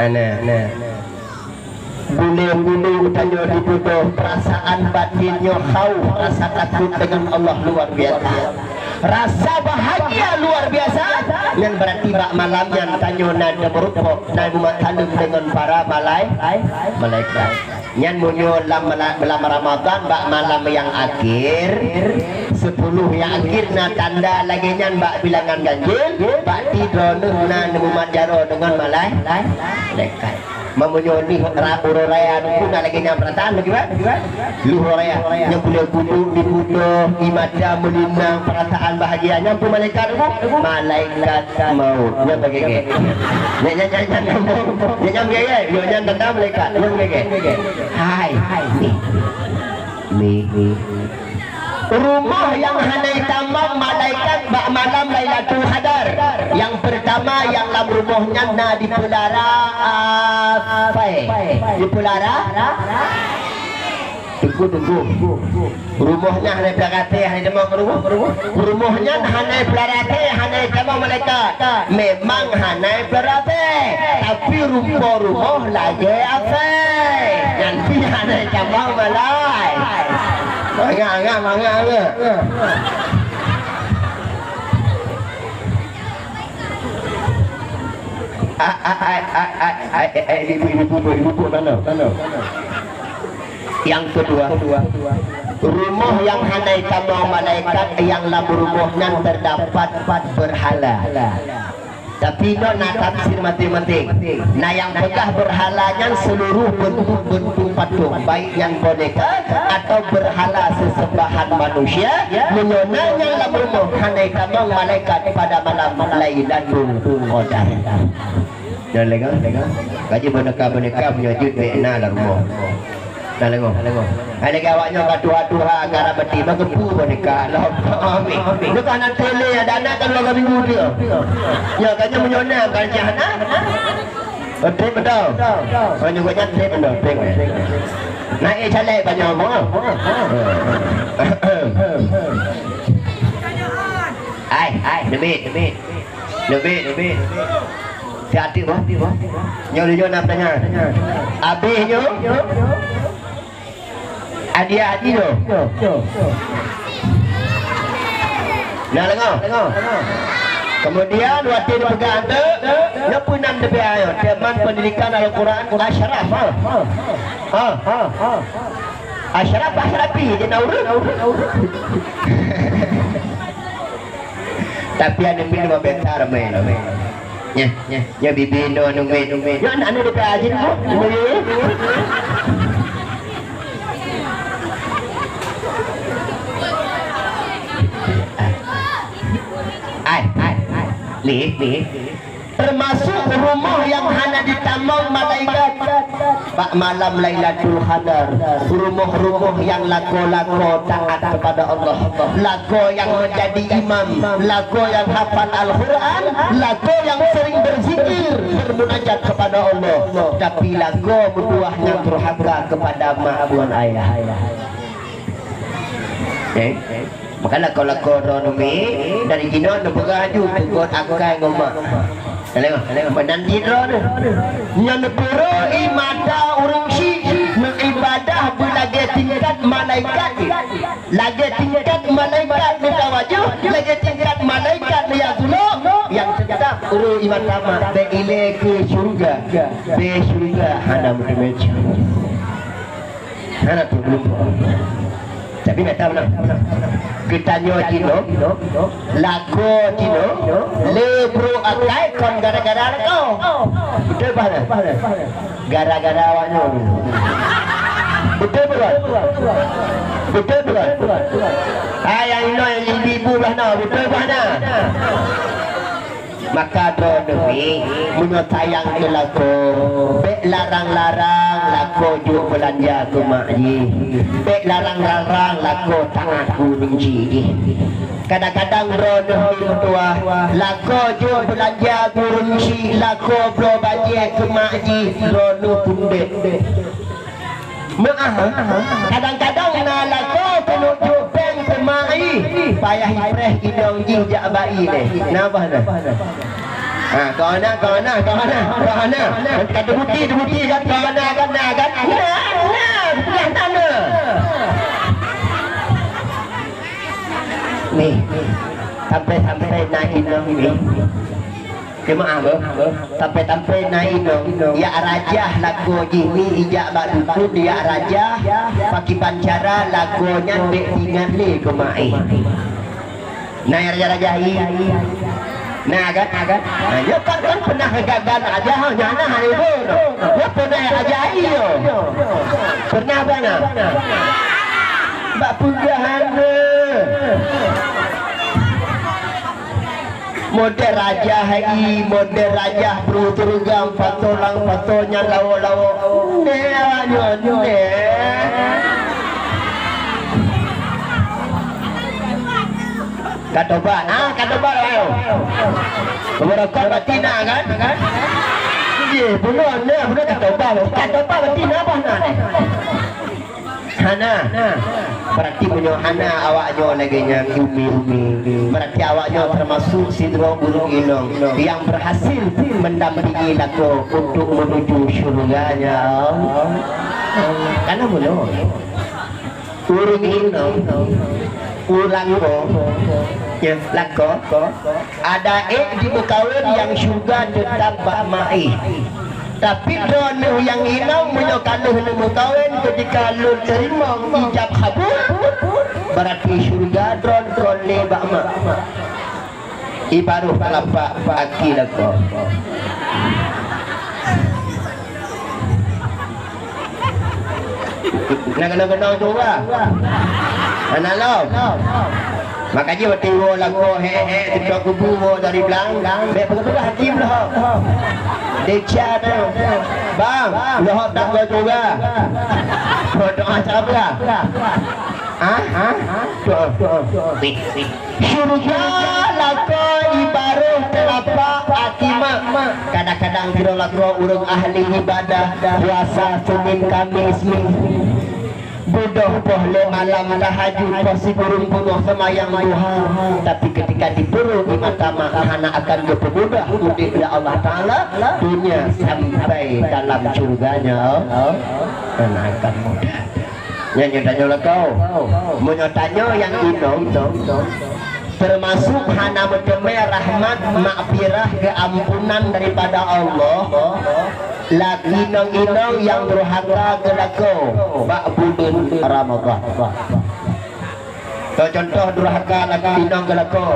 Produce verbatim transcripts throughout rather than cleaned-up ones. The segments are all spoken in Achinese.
Nah, nah. Buleuen dulu tanyoe dibeudôh, peurasaan batin nyoe khawf, rasa takot deungon Allah luar biasa. Rasa bahagia luar biasa. Nyan berarti bak malam nyan tanyoe na meurumpok, na meumat saleuem deungon para malai-, malaikat. Nyan meunyoe lam, lam Ramadan bak malam nyang akhir, sepuluh nyang akhir na tanda lagèe nyan bak bilangan ganjil, bak ti droeneuh na neumumat jaroe deungon malai-, malaikat. Meunyoe nih ra-, uroe raya nyoe na lagèe nyan peurasaan lagèe nyan. Lheuh uroe raya, nyan buleuen kuduk dibeudôh, ié mata meulinang, peurasaan bahagia, nyan peue malaikat nyoe? Malaikat maut. Nyan bagèe-gèe. Nyan, nyan, nyan, nyan, nyan, nyan bagèe-gèe. Yo, nyan tanda malaikat. Nyan bagèe-gèe. Hai. Nih. Nih. Rumoh nyang hana jitamong malaikat bak malam Lailatul Qadar. Nyang peurtama, nyang lam rumoh nyan na dipeulara asèe. Dipeulara? Tunggu, tunggu. Rumoh nyan hana dipeulara asèe, hana jitamong rumoh, rumoh. Rumoh nyan hana dipeulara asèe, hana jitamong malaikat. Memang hana dipeulara asèe, tapi rupa rumoh lagèe asèe. Nyan pih hana jitamong malai. Mangat, mangat, mangat, mangat. Ah, ah, ah, ah, ah, ah, eh, eh, ibu, ibu, ibu, ibu, ibu, mana? Mana? Nyang keudua, rumoh nyang hana jitamong malaikat, nyang lam rumoh nyan teudapat beurhala. Tapi nyoe na tafsir maséng-maséng. Na nyang peugah beurhala nyan seuluruh beuntuk-beuntuk patong, baik nyan boneka atau beurhala seusembahan manusia, meunyoe na nyang lam rumoh hana jitamong malaikat pada malam Lailatul Qadar. Nyan lé ngon, ka jeuet boneka-boneka meunyoe jeuet bèk na lam rumoh. Nyan lé ngon. Hai lagèe awak nyoe ka tuha-tuha, ka rab beuti, meugeupeu boneka lom. Amin. Nyoe ka na teuh lé, ada aneuk ka dua minggu tu. Ya, ka nyoe meunyoe na, ka cah na. Oh, trép beutôi. Oh, nyoe gobnyan trép beutôi, trép. Na ék caleg ka nyoe, mo. Ai, ai, demi, demi. Leubeh, leubeh. Siat boh, boh. Nyoe lé nyoe na tanya. Abéh nyoe. Hadiah haji nyoe. Nah, lengoh. Kemudian, watèe dipeugah anteuk, nyoe peunan leubeh ayo. Teman pendidikan Al-Quran asyraf, ha. Ha, ha, ha. Asyraf, asyrafi, je na ureueng. Tapi aneuk miet mah biasa ramé, ramé. Nyan, nyan, nyan bibi nyoe aneuk miet, aneuk miet. Nyan aneuk dekat Ajin tu, aneuk miet. Ai, ai, ai. Lih, lih. Teumasuk rumoh nyang hana jitamong malaikat. Bak malam Lailatul Qadar, rumoh-rumoh nyang lakoe-lakoe taat kepada Allah, lakoe nyang menjadi imam, lakoe nyang hafal Al-Quran, lakoe nyang sering berzikir, bermunajat kepada Allah, tapi lakoe meutuah nyang durhaka kepada mak ngon ayah. Eh? Maka lakoe-lakoe droeneuh mi, dari jinoe neupeugah laju, peugot akai ngon mak. Tengok, tengok. Meunan jih droeneuh. Nyan neupeureu'i mata ureueng syik, meuibadah beulagèe tingkat malaikat. Lagèe tingkat malaikat neutawajôh, lagèe tingkat malaikat neujak tulông, nyang teutap ureueng iman tamat bèk ilèe keu syeuruga, bèk syeuruga hana meuteumèe. Hana tu belum. Tapi mata mana? Geutanyoe jinoe, lakoe jinoe, le brôk akai kon gara-gara lakoe. Beutôi bah na? Gara-gara awak nyoe. Beutôi bukan? Beutôi bukan? Hai nyang inoe nyang ibu-ibu bah na, beutôi bah na? Maka droeneuh mi, meunyoe sayang keu lakoe, bèk larang-larang lakoe jok beulanja keu mak jih. Bèk larang-larang lakoe taat keu ureueng syik jih. Kadang-kadang droeneuh mi meutuah, lakoe jok beulanja keu ureueng syik, lakoe bloe bajèe keu mak jih, droeneuh pundek. Meu'ah, kadang-kadang na lakoe keuneuk jok péng keu mak jih, payah jipreh inong jih jak bak ie lé. Na bah na? Ha, kau na, kau na, kau na, kau na. Ka teubukti, teubukti kan, kau na, kan, na, kan. Na, na, peugah na, na. Ni, sampai-sampai na inong ni. Jemaah beuh, sampai-sampai na inong, jak rajah lakoe jih ni, ijak bak dukun, jak rajah, pakriban cara lakoe nyan bèk teuingat lé keu mak éh. Na nyang rajah-rajah i? Na kan? Na kan? Na, nyoe kan, kan pernah gagal rajah, nyan na hana ibu. Nyoe pernah rajah i nyoe. Pernah bana? Bak peugah hana. Model rajah i, model rajah Pru Turgam, pato lang pato nyan lawok-lawok. Neh, nyoe, neh. Ka tobat. Ah, ka tobat, ayo. Beurokok batina kan? Kan? Ye, bunoe, neh, bunoe ka tobat. Ka tobat batina apa na, neh? Hana. Berarti meunyoe hana awak nyoe lagèe nyan umi-umi, berarti awak nyoe termasuk sidroe ureueng inong yang berhasil mendampingi lakoe untuk menuju syurganya Allah. Karena meunyoe ureueng inong, ureueng lakoe, ya, lakoe, ada ék jimeukawen nyang syurga teutap bak mak éh. Tapi droeneuh nyang inong meunyoe ka lheueh neumeukawen keudika lôn teurimong ijab kabul, berarti syurga droen kon lé bak mak. Ibaroh teulampak aki lakoe. Na keunoe-keunoe tu bah. Hana lom. Maka jih watèe woe lakoe hék-hék, teuka kubu woe dari blang, bèk peugah-peugah hakim leuhop. Desya tu. Bang, leuhop tak keu juga. Doa siapa? Ah, ah, doa. Syurga lakoe ibaroh teulampak aki mak. Kadang-kadang sidroe lakoe ureueng ahli ibadah, puasa Senin Kamis ni. Beudôh poh lhèe malam tahajud, poh sikureueng beungoh seumayang duha. Tapi ketika dipeureuet di mata mak, hana akan geupeumudah udép lé Allah Taala, dunia sampai dalam syurganya hana akan mudah. Nyan nyoe tanyoe lakoe. Meunyoe tanyoe nyang inong, termasuk hana meuteumé rahmat, maghfirah, keuampunan daripada Allah, lagèe inong-inong nyang durhaka keu lakoe bak buleuen Ramadhan. Contoh durhaka lagèe inong keu lakoe,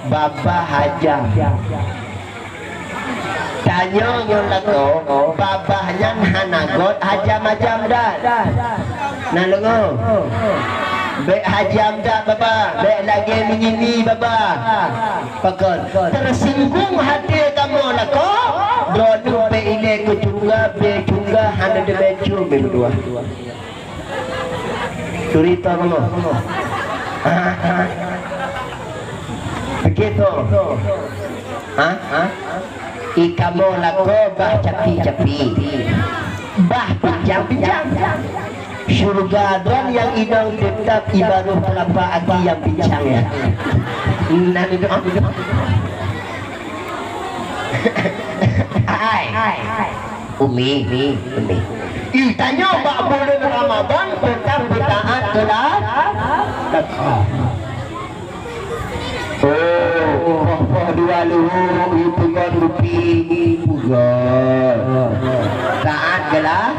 babah hajam. Tanyoe ngon lakoe, babah nyan hana göt hajam-hajam that. Na deungö? Bèk hajam that babah, bèk lagèe meunyiemi babah. Pakon? Teusinggung até kamoe lakoe, droeneuh bèk ilèe keu curiga, bèk curiga hana teumé cium bèk meutuah. Turi toh kamoe. Begitu. Ha? Ha? I kamoe lakoe bah capi-capi. Bah pincang-pincang. Syurga droen nyang inong teutap ibaroh teulampak aki nyang pincang nyan. Nan itu, ah. Hai. Umi, umi, umi. I tanyoe bak buleuen Ramadhan teutap beutaat keu la-, lakoe. Oh, poh-poh dua luhur, i peugöt kupi, peugöt. Taat keu la-,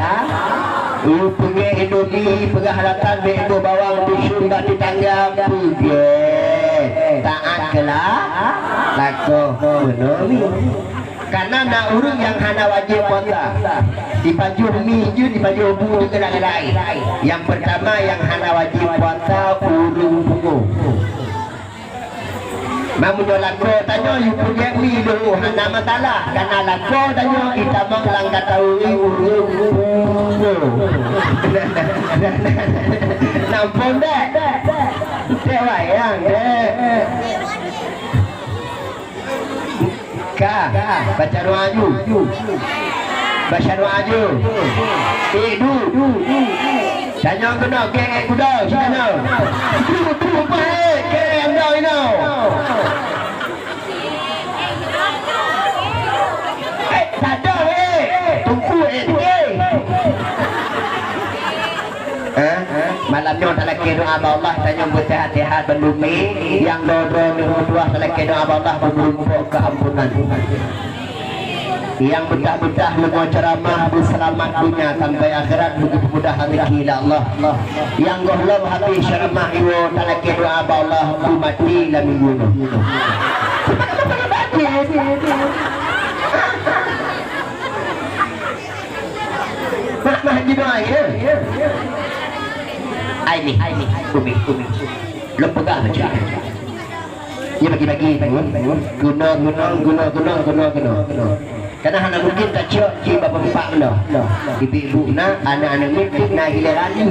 i peugöt Indomie, peugah latan bèk iboh bawang dusun bak teutangga, peugöt. Taat keu la-, lakoe. Beunö, Mi. Karena na ureueng nyang hana wajéb puasa, jipajoh mi jeuet, jipajoh bu jeuet, keunan-keunan. Nyang peurtama nyang hana wajéb puasa, ureueng pungo. Meunyoe lakoe tanyoe yue peugöt mi leuhô, hana masalah, karena lakoe tanyoe jitamong lam kategori ureueng pungo. Nampak tak? Dek wayang, dek. Ka, baca doa aju. Baca doa aju. Eh, du. Tanyoe keunoe, geng eh kuda, sinoe. Du, du, baik, geng eh, inoe, inoe. Malam nyoe talakée doa bak Allah, tanyoe beuseuhat-seuhat bandum, nyang droe-droe meutuah talakée doa bak Allah beumeurumpok keuampunan. Nyang beutah-beutah leumo ceuramah beuseulamat donya sampai akhirat, beugeupeumudah rezeki lé Allah. Nyang gohlom habéh ceuramah iwoe talakée doa bak Allah beumaté lam minggu nyoe. Mak, mak, di doa, ya? Ai ni, ai ni, umi, umi. Lôn peugah macam ni. Dia bagi-bagi, tengok, tengok. Guna, guna, guna, guna, guna, guna. Karena hana mungkin tacok cik bapa empat benda. Ibu-ibu na, anak-anak miet na, giliran ni.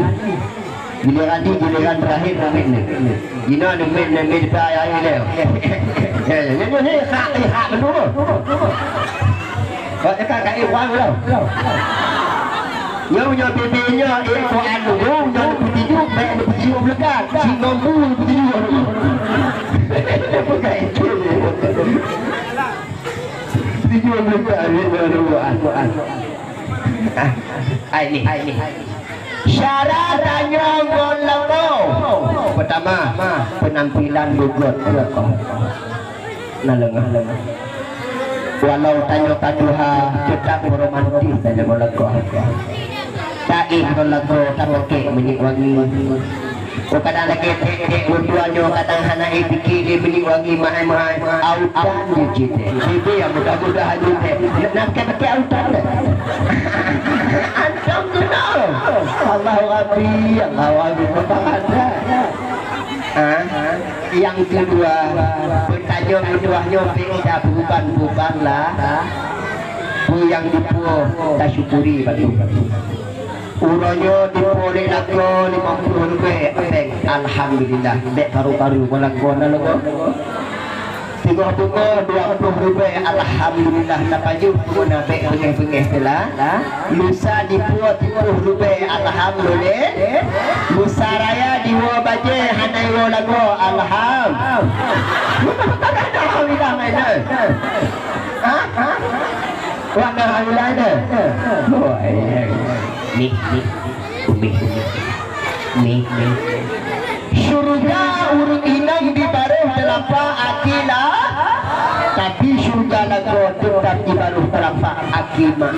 Giliran ni, giliran terakhir, terakhir ni. Inoe ni miet, ni miet, dah, ya, ya, ya. Ya, ya, ya, ya, ya, hak, eh, hak betul. Kau cakap kat Ikhwan tu. Nyoe, nyoe, bibi nyoe, eh, Quran dulu, nyoe, peutijuk, baik, peutijuk melekat. Si mampu, peutijuk. Bukan itu. Peutijuk melekat, eh, baru Quran. Ah, ai ni, ai ni. Syarat tanyoe ngon lakoe. Pertama, penampilan beugöt lakoe. Na leungah-leungah. Walau tanyoe ka tuha, tetap romantis tanyoe ngon lakoe. Taéh ngon lakoe, tapakèk minyeuk wangi. Oh, kadang lagèe tèk-tèk ureueng tuha nyoe, kadang hana jipike lé minyeuk wangi mahai-mahai. Autan jeuet cit. Bibie nyang mudah-mudah jeuet tèk. Nak pakai-pakai autan tèk. Antom keunoe. Allahu Rabbi, Allahu Rabbi. Memang ada. Ha? Nyang keudua, peutanyoe meutuah nyoe bèk tabeuban-beuban lah. Peue nyang dipuwoe tasyukuri bacut. Uroe nyoe dipuwoe lé lakoe limong ploh ribèe, bèk, alhamdulillah, bèk karu-karu ngon lakoe na lagoe. Singoh beungoh dua ploh ribèe, alhamdulillah, tapajoh peue na bèk beungèh-beungèh teuh lah. Lusa dipuwoe siplôh ribèe, alhamdulillah. Lusa raya diwoe bajèe hana iwoe lagoe, alham. Alhamdulillah, mainan. Ha? Ha? Warna Ailana. Oh, eh. Ni, ni. Umi, umi. Ni, ni. Syurga ureueng inong di barôh teulapak aki la, tapi syurga lakoe teutap di barôh teulapak aki mak.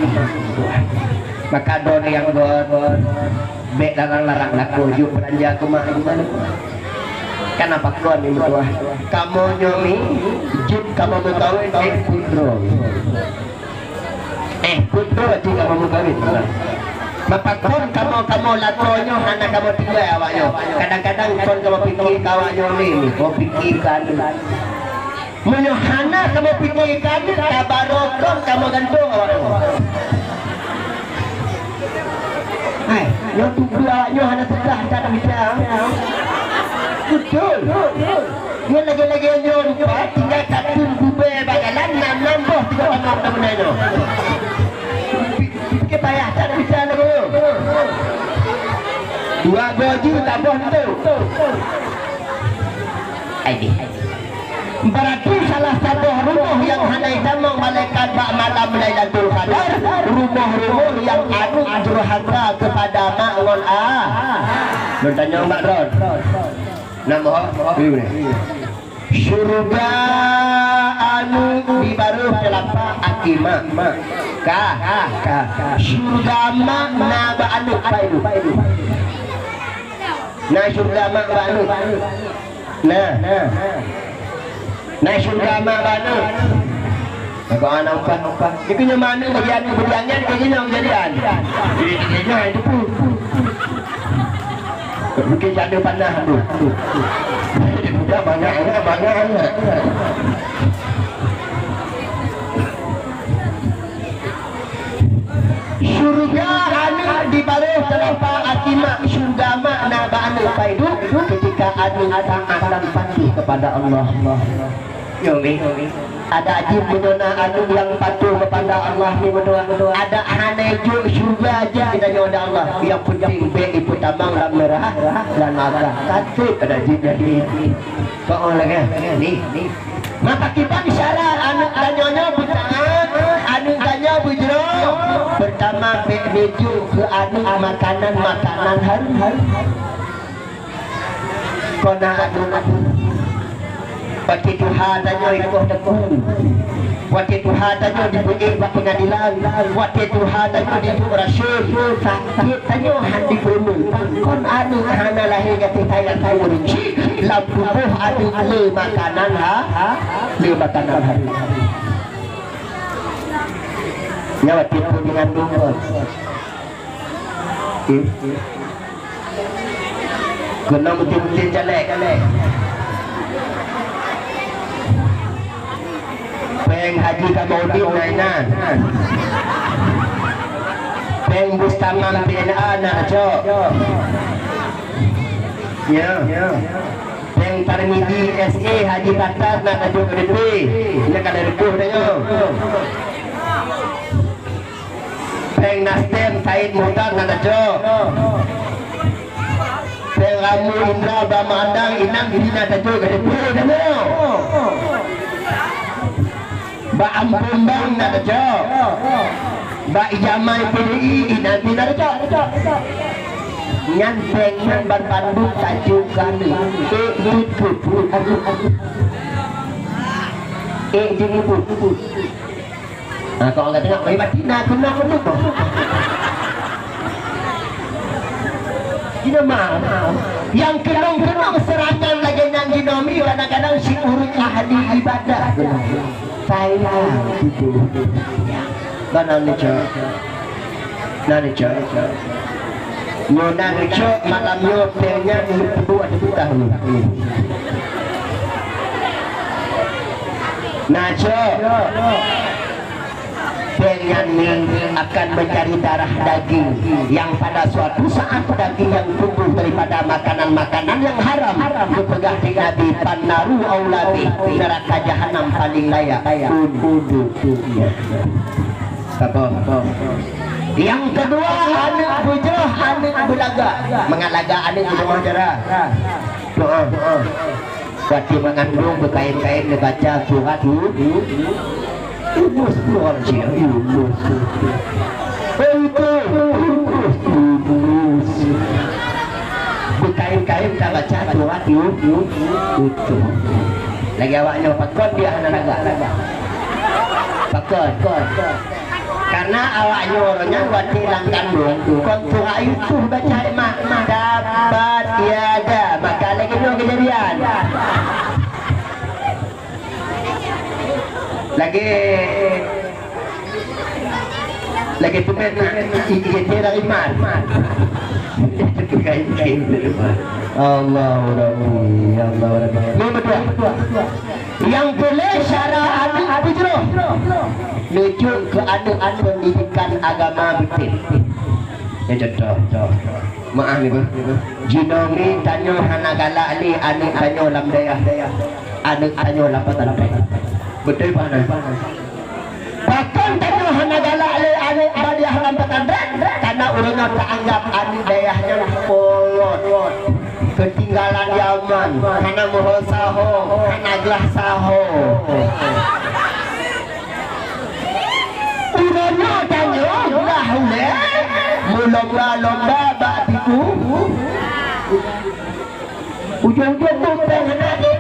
Maka droeneuh nyang göt, bèk larang-larang lakoe jeuet beulanja keu mak geutanyoe. Kan apa kon ni meutuah? Kamoe nyoe mi jeuet kamoe meukawen, eh, peuet droe. Eh, peuet droe jeuet kamoe meukawen. Maka kon kamoe, kamoe lakoe nyoe hana kamoe tinggai awak nyoe. Kadang-kadang kon kamoe pike keu awak nyoe lé, kamoe pike keu aneuk. Meunyoe hana kamoe pike keu aneuk, ka barô kon kamoe gantong awak nyoe. Hai, nyoe tutoe awak nyoe hana teuka that mita. Beutôi. Nyoe lagèe-lagèe nyoe rupa, tinggai takheun bubé bak jalan, nam-nam boh tiga tamong teumeunan nyoe. Pike payah that mita lagoe. Dua goe jeuet taboh enteuk. Aideh. Berarti salah saboh rumoh nyang hana jitamong malaikat bak malam Lailatul Qadar, rumoh-rumoh nyang aneuk durhaka keupada mak ngon a. Lôn tanyong bak droen. Nam ho? Ayo ni. Syurga aneuk di barôh teulapak aki mak. Ka, ka. Syurga mak na bak aneuk Pak Ibu. Na syurga mak bak aneuk. Nah, nah. Nah, syurga mak bak aneuk. Maka aneuk umpat, umpat. Jadi nyoe mak aneuk bagi aneuk, bagi anyan, bagi nyoe kejadian. Jadi, jadi nyoe itu pun. Mungkin jadi panah tu. Budak banyak anak, banyak anak. Syurga aneuk di barôh teulapak aki mak, syurga mak na bak aneuk Pak Ibu, ketika aneuk taat dan patuh kepada Allah. Nyoe mi, adak jih meunyoe na aneuk nyang patuh kepada Allah ni meutuah, adak hana jok syurga jih geutanyoe di Allah. Nyang penting bèk jipeutamong lam neuraka, lam neuraka. Ka trép adak jih jadi. Soe lagèe ni, ni. Maka kiban syarat aneuk tanyoe nyoe beutaat, aneuk tanyoe beujroh. Pertama, bèk neujok keu aneuk makanan-makanan haram. Kon na aneuk. Watèe tuha tanyoe ikoh teungku. Watèe tuha tanyoe jipeuék bak peungadilan. Watèe tuha tanyoe jiduek raseuem. Sakét tanyoe han jipeurumeun. Kon aneuk hana lahé gaséh sayang ureueng chik. Lam tuboh aneuk le makanan ha, ha, le makanan hari. Nyan watèe peue meunyandong kon. Hmm. Keunoe meutin-meutin jalek. Péng Haji Kamarudin na inan. Péng Bustaman P N A na cok. Ya. Péng Tarmizi S A Haji Tatas na tajok K D P. Nyan ka lheueh reubôh tanyoe. Péng Nasdem Said Muhtar na tajok. Péng Ramu Indra Bamandang inan pih na tajok K D P tanyoe. Bak Ampon Bank na tajok. Bak Ijamai P D I inan pih na tajok. Nyan péng nyan ban bandum tajok keu aneuk. Ék jeuet keu, aduh, aduh. Ék jeuet keu. Ha, kau angkat tengok, "Wei, mati na keunoe keunoe." Jinoe ma, nyang keunong-keunong seurangan lagèe nyan jinoe mi, kadang-kadang si ureueng ahli ibadah. Sayang, gitu. Bana ni, Cok. Na ni, Cok. Nyoe na ni, Cok, malam nyoe péng nyan lôn peuduek ateueh peutah nyoe. Na, Cok. Péng nyan ni akan mencari darah daging yang pada suatu saat daging yang tumbuh daripada makanan-makanan yang haram. Geupeugah di Nabi, "Fannaru aula bih," neraka jahanam paling layak untuk, untuk, untuk. Sabar. Nyang keudua, aneuk beujroh, aneuk beulagak. Mangat lagak aneuk di rumoh cara. Doa. Watèe meungandong beukaén-kaén neubaca surat Yu-, Yunus, Tuhan cit, Yunus. Beutôi, Yunus, Yunus. Beukaén-kaén tabaca surat Yu-, Yu-, Yusuf. Lagèe awak nyoe, pakon dia hana lagak? Pakon? Karena awak nyoe nyan watèe lam kandong, kon surat Yusuf baca mak, tabbat yada, maka lagèe nyoe keujadian. Lagèe, lagèe teumèe na i-, i-, i-, dari man. Allahu Rabbi, Allahu Rabbi. Nomor dua. Nyang peureulèe syara aneuk beujroh, neujok keu aneuk-aneuk pendidikan agama beutôi. Nyoe contoh, maaf ni, Bu. Jinoe ni tanyoe hana galak lé aneuk tanyoe lam dayah, aneuk tanyoe lam pesantren. Beutôi bah na? Pakon tanyoe hana galak lé aneuk bak dayah lam pesantren? Karena ureueng nyoe taanggap aneuk dayah nyan kolot, keutinggalan zaman, hana meuho saho, hana glah saho. Ureueng nyoe tanyoe lah ulèe meulomba-lomba bak tipu. Ujong-ujong tu péng hana jih.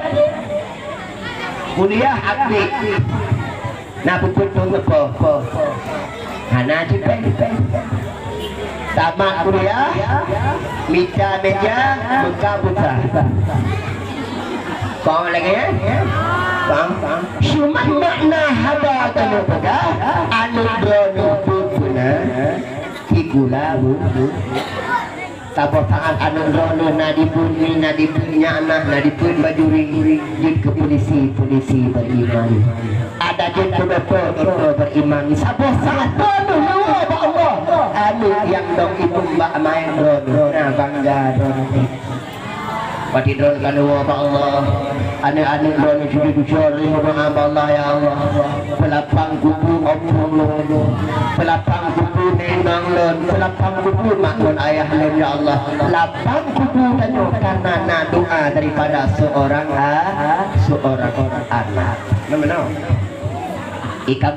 Kuliah aktif. Na peuet thôn leupah. Hana jipéng. Tamat kuliah, mita meuja, meuka buta. Paham lagèe nyan? Paham? Cuma makna haba keuneuk peugah, aneuk droeneuh peuet beuna, sikula bu. Saboh saát aneuk droeneuh na dipeuet mi, na dipeuet nyak nah, na dipeuet bajuri, jeuet keu polisi, polisi beriman. Ada jeuet keu dokto, dokto beriman. Saboh saát droeneuh neuwoe bak Allah. Aneuk nyang dong imeum bak maén droeneuh, na bangga droeneuh. Watèe droeneuh ka neuwoe bak Allah, aneuk-aneuk droeneuh jujur-jujur lé meudoa bak Allah, "Ya Allah, peulapang kubu ompung lôn, peulapang kubu néng nang lôn, peulapang kubu mak ngon ayah lôn, ya Allah. Lapang kubu tanyoe karena na doa daripada seorang a-, seorang anak." Beuna? Ikam